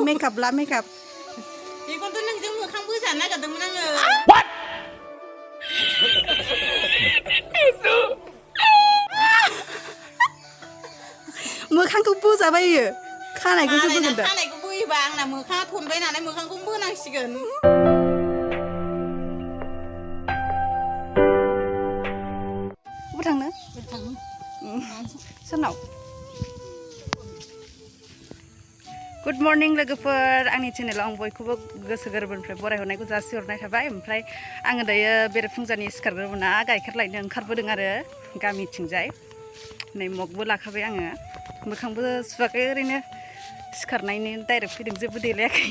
makeup ला makeup बेखौथ' नोंजों मोखां बोजानो नागिरदोंमोन आङो What मोखांखौ बोजाबायो खानायखौसो बोगोन दा खानायखौ बोयोबा आंना मोखाङा थनबाय नालाय मोखांखौ बोनांसिगोन बबे थांनो सोरनाव गुड मर्निं लोगोफोर आंनि चेनेलाव आं बयखौबो गोसो गोरबोनिफ्राय बरायहरनायखौ जासिहरनाय थाबाय ओमफ्राय आङो दायो बेरेफुंजानि सिखारग्रोमोना गाइखेर लायनो ओंखारबोदों आरो गामिथिंजाय नै मगबो लाखाबाय आङो मोखांबो सुवाखै ओरैनो सिखारनायनि डाइरेक्ट फैदों जेबो देलायाखै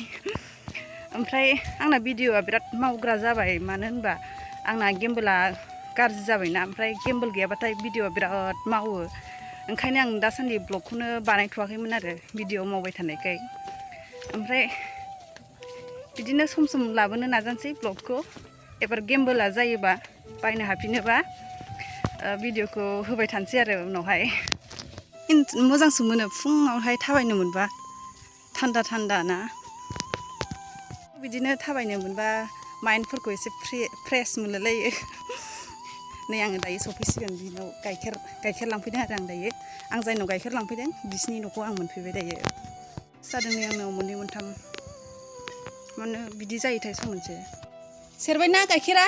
ओमफ्राय आंना भिडिअआ बिराद मावग्रा जाबाय मानो होनबा आंना गेमबोला गाज्रि जाबायना ओमफ्राय गेमबोल गैयाबाथाय भिडिअआ बिराद मावो ओंखायनो आं दासान्दि ब्लगखौनो बानायथ'वाखैमोन आरो भिडिअ मावबाय थानायखाय ओमफ्राय बिदिनो सम सम लाबोनो नाजानोसै ब्लगखौ एबार गेमबोला जायोबा बायनो हाफिनोबा भिडिअखौ होबाय थानोसै आरो उनावहाय मोजांसो मोनो फुङावहाय थाबायनो मोनबा थान्दा थान्दा ना बिदिनो थाबायनो मोनबा माइन्डफोरखौ एसे फ्रेस मोनलायलायो नै आङो दायो सफैसिगोन बिनाव गाइखेर लांफैदों आरो आं दायो आं जायनाव गाइखेर लांफैदों बिसिनि न'खौ आं मोनफैबाय दायो जादों नै आंनाव मोननै मोनथाम मानो बिदि जायोथाय सम मोनसे सेरबायना गाइखेरा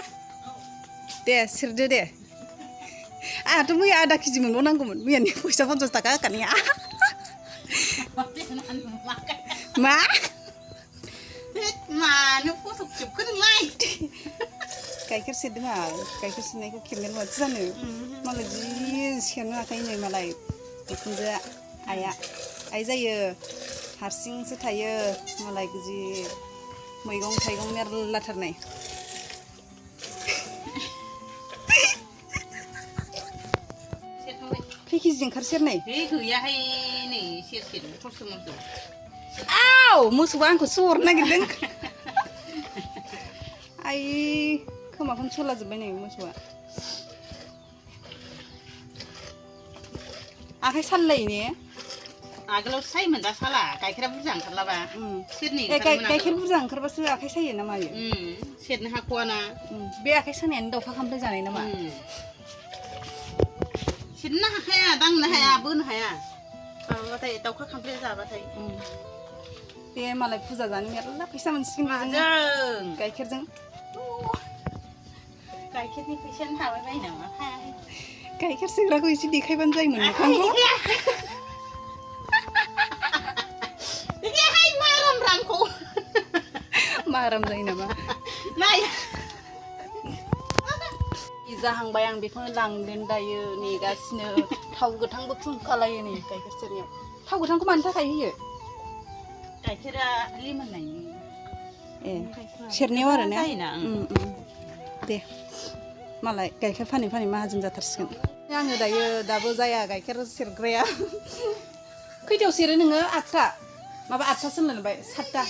दे सेरदो दे आंहाथ' मैया आधा केजि मोनबावनांगौमोन मैयानि फैसा 50 थाखा होखानाया मा मानो फट' खेबखो नोंलाय गाइखेर सेरदों आं गाइखेर सेरनायखौ खेबनानै माथो जानो मालाय जि सेरनो हाखायो नै मालाय बिखुनजोआ आइआ आइ जायो हारसिंसो थायो मालाय जि मैगं थाइगं मेरलाथारनाय खै केजि ओंखार सेरनाय गैयाहाय नै सेर खस्थ' मोसौ आव मोसौआ आंखौ सोहरनो नागिरदों आइ खोमाखौनो सोलाजोब्बाय नै मोसौआ आखाइ साललायो ने आगोलाव सायोमोन दा साला गाइखेरा बुरजा ओंखारलाबा सेरनै गाइखेर बुरजा ओंखारबासो आखाइ सायो ना मायो सेरनो हाख'वाना बे आखाइ सानायानो दाउखा खामफ्लाय जानाय नामा सेरनो हाखाया दांनो हाया बोनो हाया माबाबाथाय दाउखा खामफ्लाय जाबाथाय बे मालाय फुजा जानो मेरला फैसा मोनसिगोन माजों गाइखेरजों गाइखेरनि फैसायानो थाबाय बायो नामा गाइखेर सेरग्राखौ एसे देखायबानो जायोमोन मोखांखौ माराम जायो नामा नाय जाहांबाय आं बेखौनो लांगोन दायो नेगासिनो थाव गोथांबो फुंखालायो नै गाइखेर सेरनायाव थाव गोथांखौ मानि थाखाय होयो गाइखेरा लिमोननायनि ए सेरनायाव आरो ना दे मालाय गाइखेर फानै फानै माहाजोन जाथारसिगोन आङो दायो दाबो जाया गाइखेर सेरग्राया खैथायाव सेरो नोङो 8टा माबा 8टासो होनलांबाय 7टा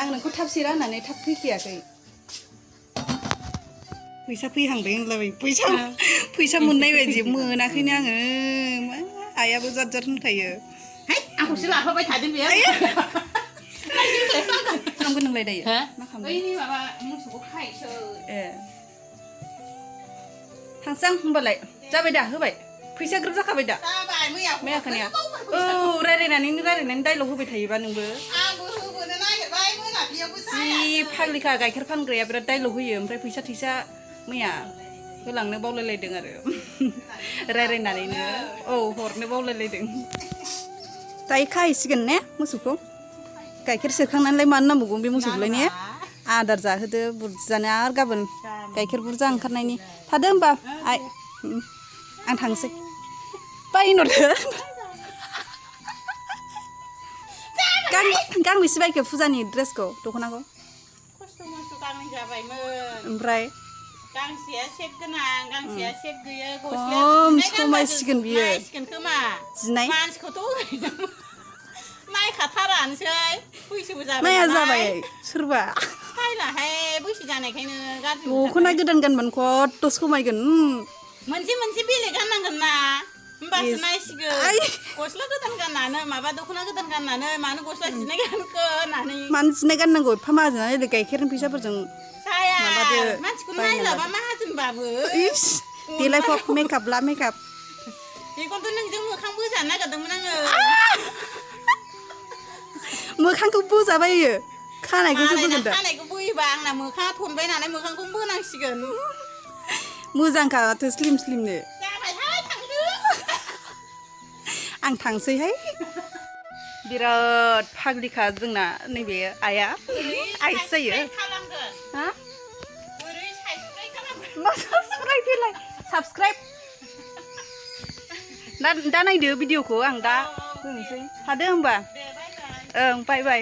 आं नोंखौ थाब सेरा होननानै थाब फैखायाखै फैसा फैहांबाय होनलाबाय फैसा मोननाय बायदि मोनाखैनो आङो आइयाबो जाद जाद होनखायो आंखौसो लाफाबाय थादों बेयो खालामगोन नोंलाय दायो मा खालामगोन बैनि माबा मोसौखौ खायसो ए थांसै आं होनबालाय जाबाय दा होबाय फैसा ग्रोब जाखाबाय दा मैया खोनाया औ रायलायनानै डाइलग होबाय थायोबा नोंबो आंबो होबोनो नागिरबाय मोनाबिलियावबो जि फाग्लिखा गाइखेर फानग्राया बिराद डाइलग होयो ओमफ्राय फैसा मैया होलांनो बावलायलायदों आरो रायलायनानैनो औ हरनो बावलायलायदों दायो खाहैसिगोन ने मोसौखौ गाइखेर सेरखांनानैलाय मानो नांबावगौ बे मोसौखौलाय ने आदार जाहोदो बुरजानो आरो गाबोन गाइखेर बुरजा ओंखारनायनि थादो होमबा आइ आं थांसै बायहरदो गांबेसे बायखो फुजानि ड्रेसखौ दख'नाखौ खस्थ' मस्थ' गांनै जाबायमोन ओमफ्राय गांसेया सेट गोनां गांसेया सेट गैयै खम समायसिगोन बियो नायसिगोन खोमा जिनाय मानसिखौथ' नायखाथारानोसै बैसोबो जाबाय नाया जाबाय सोरबा फायलाहाय बैसो जानायखायनो गाज्रि दख'ना गोदान गानबानो खथ' समायगोन मोनसे बेलेग गाननांगोन ना होमबासो नायसिगोन गस्ला गोदान गाननानै माबा दख'ना गोदान गाननानै मानो गस्ला जिनाय गानखो होननानै मानो जिनाय गाननांगौ एफा माहाजोना गाइखेरनि फैसाफोरजों जाया माबादो मानसिखौ नायलाबा माहाजोनबाबो इस देलायफब मेकआप ला मेकआप बेखौनोथ' नोंजों मोखां बोजानो नागिरदोंमोन आङो मोखांखौ बोजाबायो खानायखौसो बोगोन दा खानायखौ बोयोबा आंना मोखाङा थनबाय नालाय मोखांखौ बोनांसिगोन मोजांखा माथो स्लिम स्लिमनो जाबायहाय थांदो आं थांसैहाय बिराद फाग्लिखा जोंना नैबे आइया आइस जायो हा मा साबस्क्राइब फैलाय साबस्क्राइब दा नायदो भिडिअखौ आं दा होनोसै थादो होमबा ओं बाय बाय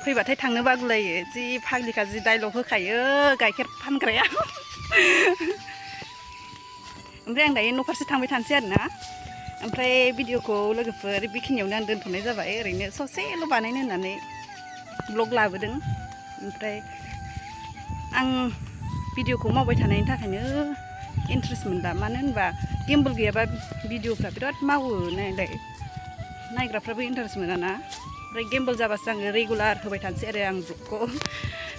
फैबाथाय थांनो बागुलायो जि फाग्लिखा जि डाइलग होखायो गाइखेर फानग्राया ओमफ्राय आं दायो न' फारसे थांबाय थानोसै आरोना ओमफ्राय भिडिअखौ लोगोफोर बेखिनियावनो आं दोनथ'नाय जाबाय ओरैनो ससेल' बानायनो होननानै ब्लग लाबोदों ओमफ्राय आं भिडिअखौ मावबाय थानायनि थाखायनो इन्ट्रेस्ट मोनदा मानो होनबा गेम्बल गैयाबा भिडिअफ्रा बिराद मावो नायलाय नायग्राफ्राबो इन्टारेस्ट मोनाना ओमफ्राय गेम्बल जाबासो आङो रेगुलार होबाय थानोसै आरो आं ब्लगखौ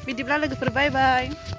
बिदिब्ला लोगोफोर बाय बाय